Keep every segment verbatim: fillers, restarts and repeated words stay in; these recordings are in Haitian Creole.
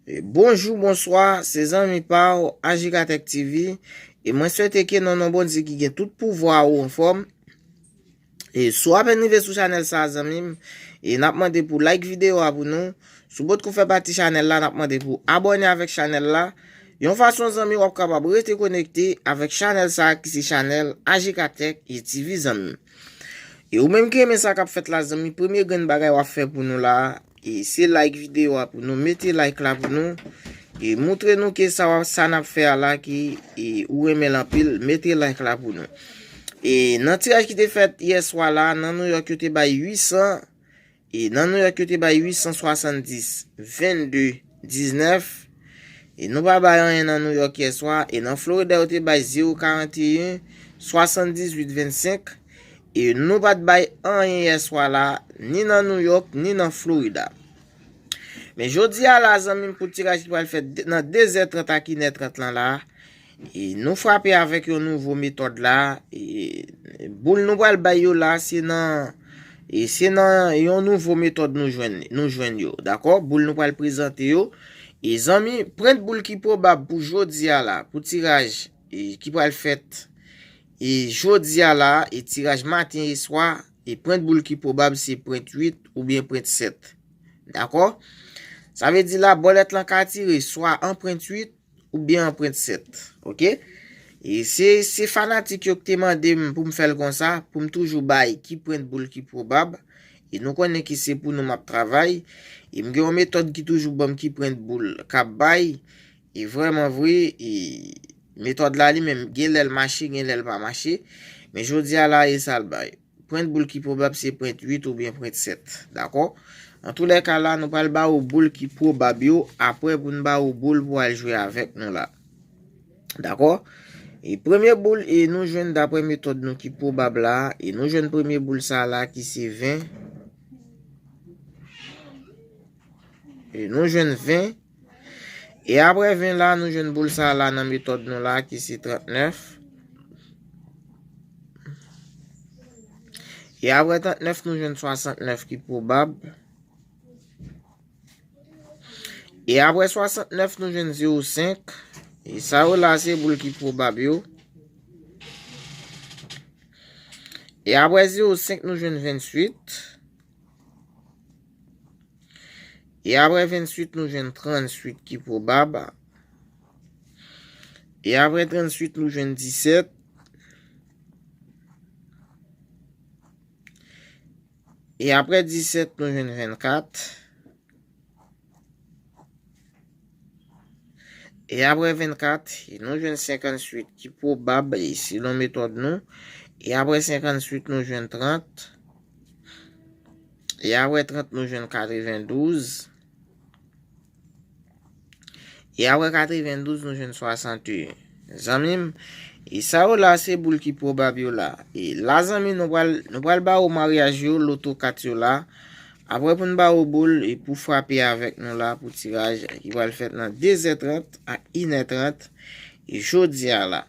E bonjou, bonswa, se zanmi pa w, Ajikatek T V. E mwen swete ke nan non Bondye ki gen tout pouvwa ou anfòm. E si w apèn rive sou chanèl sa a, zanmi m, e n ap mande pou like videyo a pou nou. Si w potko fè pati chanèl la, n ap mande pou abòne avèk chanèl la. Yon fason, zanmi, w ap kapab rete konekte avèk chanèl sa a ki se chanèl Ajikatek e T V, zanmi m. E ou menm ki renmen sa k ap fèt la, zanmi, premye grenn bagay w ap fè pou nou la, e se like videyo a pou nou, mete like la pou nou, e montre nou ke sa w ap, sa n ap fè a la, ki, e ou renmen l anpil, mete like la pou nou. E nan tiraj ki te fèt yè swa la, nan New York yo te bay uit san, e nan New York yo te bay uit san swasanndis, vennde, diznèf. E nou pa bay anyen nan New York yè swa. E nan Florida, yo te bay zewo karanteyen, swasanndizuit, vennsenk. E nou pa t bay anyen yè swa la, ni nan New York, ni nan Florida. Men jodi a la, zanmi m, pou tiraj ki pral fèt de- nan de zè trant ak inè trant lan la, e nou frape avèk yon nouvo metòd la. E boul nou pral bay yo la, se nan, e se nan yon nouvo metòd nou jwenn, nou jwenn yo, dakò? Boul nou pral prezante yo. E zanmi, pwent boul ki pwobab pou jodi a la, pou tiraj, e ki pral fèt, e jodi a la, e tiraj maten e swa, e pwent boul ki pwobab se pwent uit oubyen pwent sèt. Dakò? Sa vle di la, bòlèt lan ka tire swa an pwent uit oubyen an pwent sèt. Oke? E se, se fanatik yo ki te mande m pou m fè l konsa, pou m toujou bay ki pwent boul ki pwobab. E nou konnen ke se pou nou m ap travay. E m gen yon metòd ki toujou ban m ki pwent boul k ap bay. E vrèman vre, e metòd la li menm, gen lè l mache, gen lè l pa mache. Men jodi a la, e sa l bay. Pwent boul ki pwobab se pwent uit oubyen pwent sèt. Dakò? Antoulèka la, nou pral ba ou boul ki pwobab yo. Apre, pou n ba ou boul pou al jwe avèk nou la. Dakò? E premye boul, e nou jwenn daprè metòd nou ki pwobab la. E nou jwenn premye boul sa la ki se ven. E nou jwenn ven. E apre ven la, nou jwenn boul sa la nan metòd nou la ki se trannèf. E apre trannèf, nou jwenn swasantnèf ki pwobab. E apre swasantnèf, nou jwenn zewo senk. E sa yo la, se boul ki pwobab yo. E apre zewo senk, nou jwenn venntuit. E apre venntuit, nou jwenn tranntuit ki pwobab. E apre tranntuit, nou jwenn disèt. E apre disèt, nou jwenn vennkat. E apre vennkat, nou jwenn senkanntuit ki pwobab, e selon metòd nou. E apre senkanntuit, nou jwenn trant. E apre trant, nou jwenn katrevendouz. E apre katrevendouz, nou jwenn swasanteyen. Zanmi m, e sa yo la, se boul ki pwobab yo la. E la, zanmi, nou pral, nou pral ba ou maryaj yo, loto kat yo la. Apre pou n ba ou boul, e pou frape avèk nou la, pou tiraj ki pral fèt nan de zè trant ak inè trant, e jodi a la.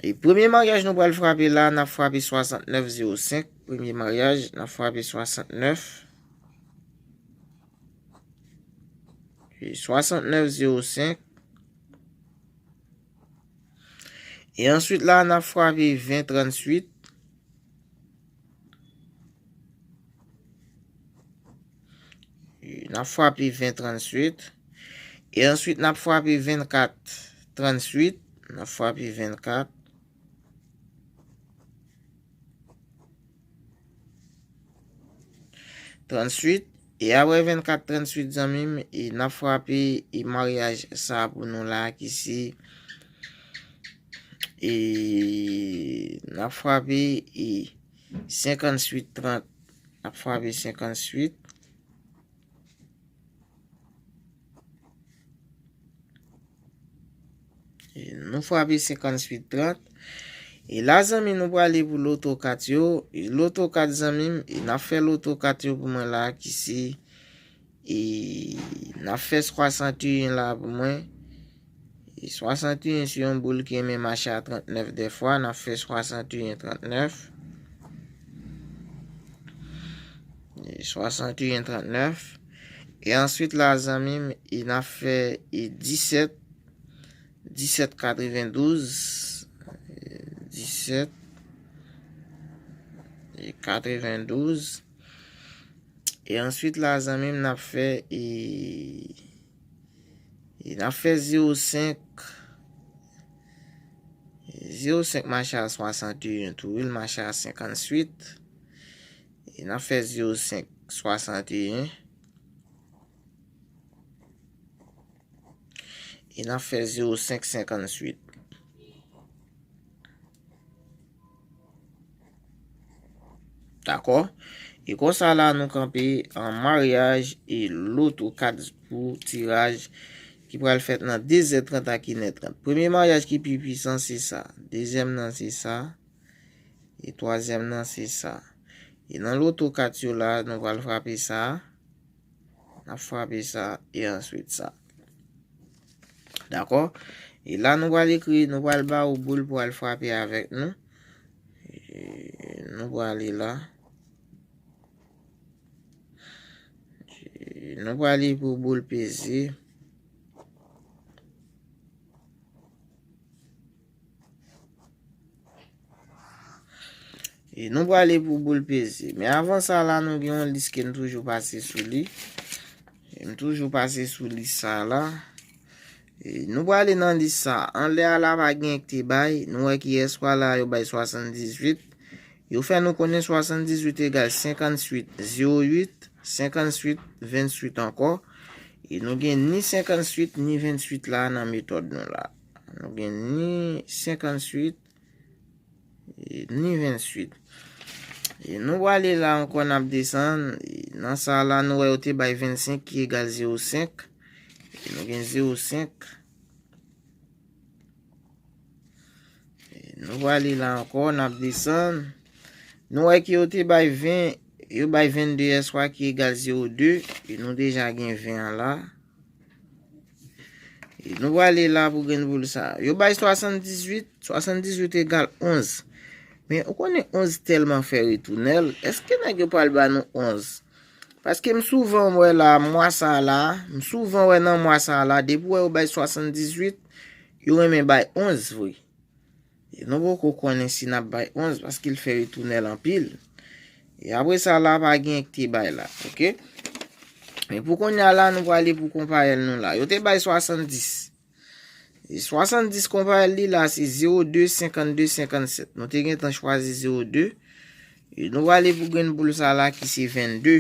E premye maryaj nou pral frape la, n ap frape swasantnèf zewo senk. Premye maryaj, n ap frape swasantnèf. E swasantnèf zewo senk. E answit la, n ap frape ven tranntuit. E n ap frape ven tranntuit. E answit, n ap frape vennkat tranntuit. N ap frape vennkat. Tranntuit. E apre vennkat tranntuit, zanmi m, e n ap frape e maryaj sa pou nou la ki se, e n ap frape e senkanntuit trant. N ap frape senkanntuit. E nou frape senkanntuit trant. E la, zanmi, nou prale pou loto kat yo. E loto kat, zanmi m, e n ap fè loto kat yo pou mwen la, ki se, e n ap fè swasanteyen la pou mwen. E swasanteyen se yon boul ki renmen mache a trannèf dèfwa, n ap fè swasanteyen trannèf. E swasanteyen trannèf. E answit la, zanmi m, e n ap fè e disèt, disèt katrevendouz, disèt e katrevendouz. E answit la, zanmi m, n ap fè e, e n ap fè zewo senk, zewo senk mache a swasanteyen tou, wi, l mache a senkantuit. E n ap fè zewo senk swasanteyen. E n ap fè zewo senk senkantuit. Dakò? E konsa la, nou kanpe an maryaj e loto kat pou tiraj ki pral fèt nan de zè trant ak inè trant. Premye maryaj ki pi pwisan, se sa. Dezyèm nan, se sa. E twazyèm nan, se sa. E nan loto kat yo la, nou pral frape sa. N ap frape sa e answit sa. Dakò? E la, nou pral ekri, nou pral ba ou boul pou al frape avèk nou. E nou prale la. E nou prale pou boul peze. E nou prale pou boul peze. Men avan sa la, nou gen yon lis ke m toujou pase sou li. E m toujou pase sou lis sa la. E nou prale nan lis sa. Anlè a la pa gen ki te bay. Nou wè ki yèswa la, yo bay swasanndizwit. Yo fè nou konnen swasanndizwit egal senkantuit zewo uit, senkantuit venntuit ankò. E nou gen ni senkantuit ni venntuit la nan metòd nou la. Nou gen ni senkantuit e ni venntuit. E nou prale la ankò, n ap desann. E nan sa la, nou wè yo te bay vennsenk ki egal zewo senk. E nou gen zewo senk. E nou prale la ankò, n ap desann. Nou wè ke yo te bay ven, yo bay vennde yèswa ki egal zewo de. E nou deja gen ven an la. E nou prale la pou grenn boul sa. Yo bay swasanndizwit, swasanndizwit egal onz. Men ou konnen onz tèlman fè retounèl, èske nèg yo pral ba nou onz? Paske m souvan wè la, mwa sa la, m souvan wè nan mwa sa la, depi w wè yo bay swasanndizwit, yo renmen bay onz vre. E nou poko konnen si n ap bay onz, paske l fè retounèl anpil. E apre sa la, pa gen ki te bay la, oke? Men pou kounye a la, nou prale pou konpayèl nou la. Yo te bay swasanndis. E swasanndis konpayèl li la, se zewo de, senkannde, senkannsèt. Nou te gentan chwazi zewo de. E nou prale pou grenn boul sa la ki se vennde.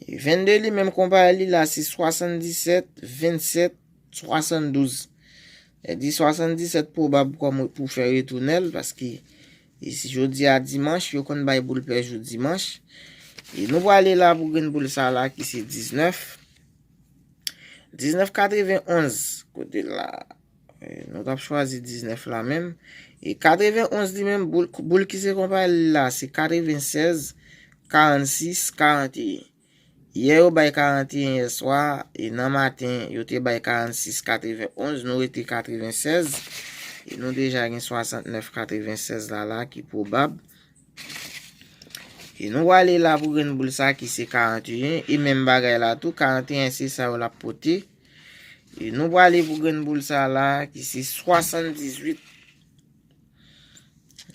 E vennde li menm konpayèl li la, se swasanndisèt, vennsèt, swasanndouz. Sa di swasanndisèt pwobab kòm pou fè retounèl, paske e si jodi a dimanch, yo konn bay boul pè jou dimanch. E nou prale la pou grenn boul sa la ki se diznèf. Diznèf katrevenonz, kote l la? E nou t ap chwazi diznèf la menm. E katrevenonz li menm, boul, boul ki se konpayèl li la, se katrevensèz, karannsis, karanteyen. Yè yo bay karanteyen yèswa, e nan maten, yo te bay karannsis katrevenonz, nou rete katrevensèz, e nou deja gen swasantnèf katrevensèz la la ki pwobab. E nou prale la pou grenn boul sa ki se karanteyen, e menm bagay la tou, karanteyen se sa yo l ap pote. E nou prale pou grenn boul sa la ki se swasanndizwit.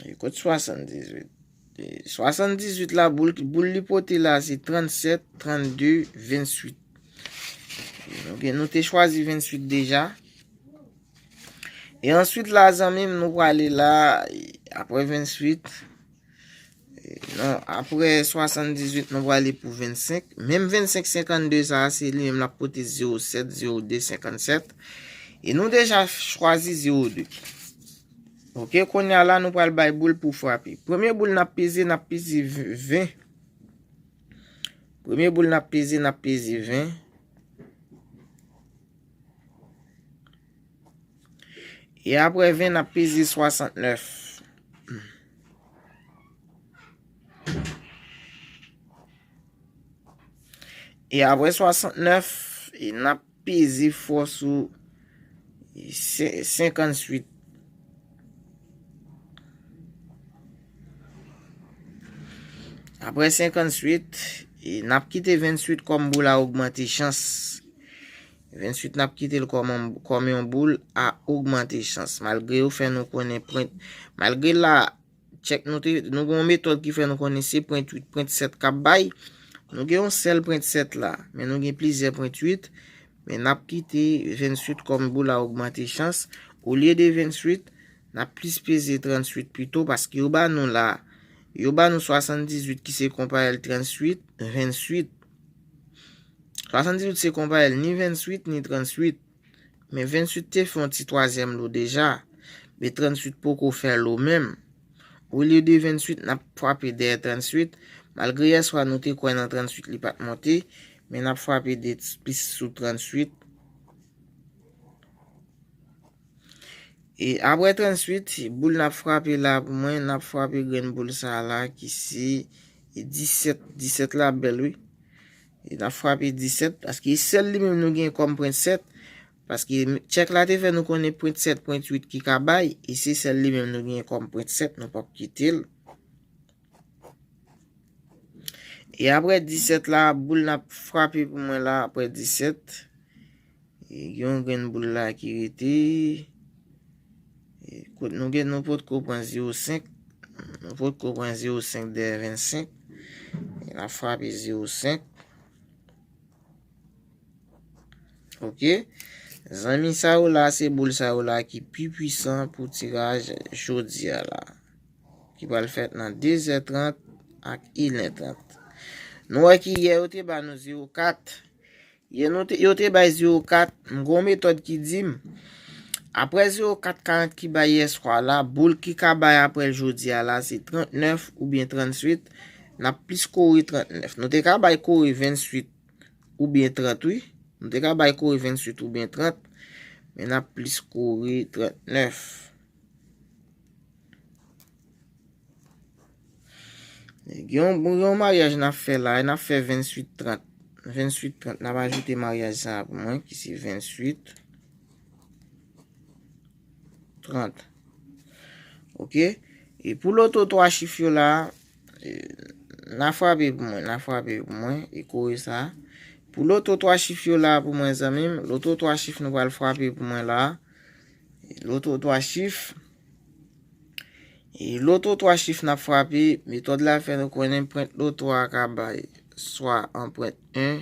E kot swasanndizwit? E swasanndizwit la, boul, boul li pote la, se trannsèt, trannde, vennswit. E nou gen, nou te chwazi vennswit deja. E answit la, zanmi m, nou prale la, e apre vennswit, e non, apre swasanndizwit, nou prale pou vennsenk. Menm vennsenk senkannde sa a, se li menm l ap pote zewo sèt, zewo de, senkannsèt. E nou deja chwazi zewo de. Oke, kounye a la, nou pral bay boul pou frape. Premye boul n ap peze, n ap peze ven. Premye boul n ap peze, n ap peze ven. E apre ven, n ap peze swasantnèf. E apre swasantnèf, e n ap peze fò sou sen-, senkannswit. Apre senkannswit, E n ap kite vennswit kòm boul a ogmante chans. Vennswit, n ap kite l kòm, kòm yon boul a ogmante chans. Malgre yo fè nou konnen pwent, malgre la, tchèk nou te, nou gen yon metòd ki fè nou konnen se pwent uit, pwent sèt k ap bay. Nou gen yon sèl pwent sèt la, men nou gen plizyè pwent uit. Men n ap kite vennswit kòm boul a ogmante chans. Olye de vennswit, n ap plis peze tranntuit pito, paske yo ba nou la, yo ba nou swasanndizuit ki se konparèl tranntuit, vennswit. Swasanndizuit se konparèl ni vennswit ni tranntuit. Men vennswit te fè yon ti twazyèm lo deja. Men tranntuit poko fè lo menm. Olye de vennswit, n ap frape dèyè tranntuit. Malgre yèswa nou te kwè nan tranntuit, li pa t monte, men n ap frape de plis sou tranntuit. E apre tranntuit, boul n ap frape la pou mwen, n ap frape grenn boul sa a la ki se disèt. Disèt la bèl, wi. E n ap frape disèt, paske sèl li menm nou gen kòm pwent sèt. Paske tchèk la te fè nou konnen pwent sèt, pwent uit ki ka bay, e se sèl li menm nou gen kòm pwent sèt, nou p ap kite l. E apre disèt la, boul n ap frape pou mwen la, apre disèt. E gen yon grenn boul la ki rete. E kot nou gen, nou potko pran zewo senk. Nou potko pran zewo senk dèyè vennsenk. E n ap frape zewo senk. Ok. Zanmi sa yo la, se boul sa yo la ki pi pwisan pou tiraj jodi a la. Ki pral fèt nan de zè trant ak inè trant. Nou wè ki yè yo te ba nou zewo kat. Yè nou te, yo te bay zewo kat. M gen yon metòd ki di m, apre zewo kat karant ki bay yèswa la, boul ki ka bay apre l jodi a la, se trannèf oubyen tranntuit. N ap plis kore trannèf. Nou te ka bay kore vennswit oubyen trant, wi. Nou te ka bay kore vennswit oubyen trant, men n ap plis kore trannèf. Gen yon, gen yon maryaj n ap fè la, n ap fè vennswit trant. Vennswit trant, n ap ajoute maryaj sa a pou mwen, ki se vennswit trant. Ok? E pou loto twa chif yo la, e, n a frape pou mwen, n a frape pou mwen, e kore sa. Pou loto twa chif yo la pou mwen, zanmi m, loto twa chif nou pral frape pou mwen la. E loto twa chif. E loto twa chif n ap frape, metòd la fè nou konnen pwent loto a ka bay swa an pwent en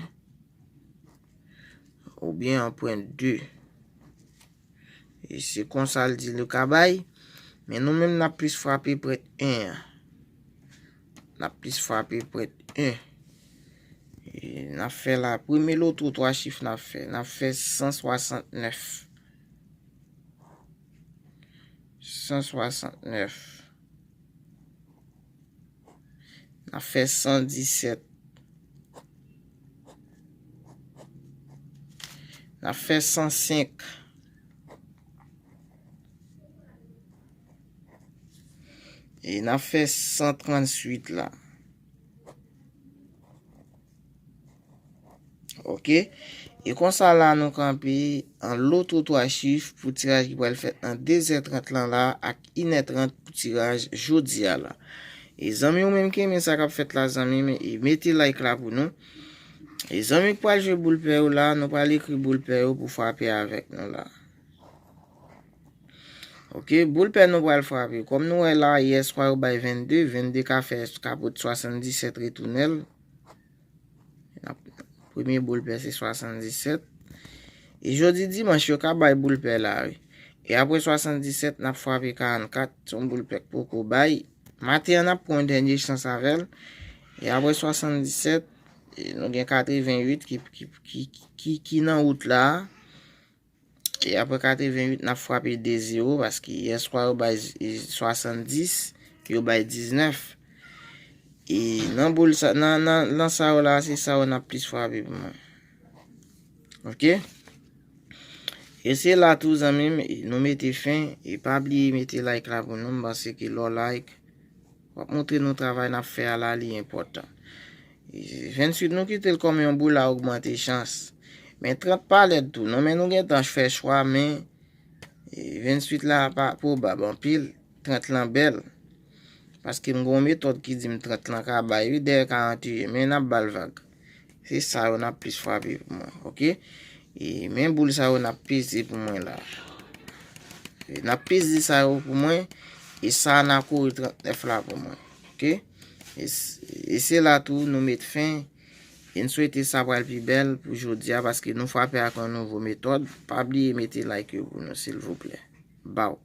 oubyen an pwent de. E se konsa l di l ka bay. Men nou menm n ap plis frape pwent en an. N ap plis frape pwent en. E n ap fè la, premye loto twa chif n ap fè. N ap fè san swasantnèf. San swasantnèf. N ap fè san disèt. N ap fè san senk. E n ap fè san tranntuit la. Ok. E konsa la nou kanpe an loto twa chif pou tiraj ki pral fèt nan de zè trant lan la ak inè trant pou tiraj jodi a la. E zanmi ou menm ki renmen sa k ap fèt la, zanmi m, e mete like la pou nou. E zanmi k pral jwe boul pè yo la, nou pral ekri boul pè yo pou frape avèk nou la. Ok, boul pè nou pral frape. Kòm nou wè la, yèswa yo bay vennde, vennde ka fè, ka pot swasanndisèt retounen l. N ap, premye boul pè se swasanndisèt. E jodi dimanch yo ka bay boul pè la, wi. E apre swasanndisèt, n ap frape karannkat, se yon boul pè k poko bay. Maten an, n ap pran yon dènye chans avè l. E apre swasanndisèt, e nou gen katreventuit ki, ki, ki, ki, ki nan wout la. E apre katreventuit, n ap frape de zewo, paske yèswa yo bay, e, swasanndis, yo bay diznèf. E nan boul sa, nan, nan, nan sa yo la, se sa yo n ap plis frape pou mwen. Ok? E se la tou, zanmi m, e nou mete fen, e pa bliye mete like la pou nou, m panse ke lè w like, w ap montre nou travay n ap fè a la, li enpòtan. E venntuit, nou kite l kòm yon boul a ogmante chans. Men trant pa lèd tou, non, men nou gentan fè chwa, men, e venntuit la pa pwobab anpil, trant lan bèl. Paske m gen yon metòd ki di m trant lan ka bay, wi, dèyè karant e, men n ap ba l vag. Se sa yo n ap plis frape pou mwen, oke? E men boul sa yo n ap peze pou mwen la. E n ap peze sa yo pou mwen, e sa n a kore trant nèf la pou mwen, oke? E, s- e se la tou nou met fen. E n swete sa pral pi bèl pou jodi a, paske nou frape ak yon nouvo metòd. Pa bliye mete like yo pou nou, silvouplè. Baw.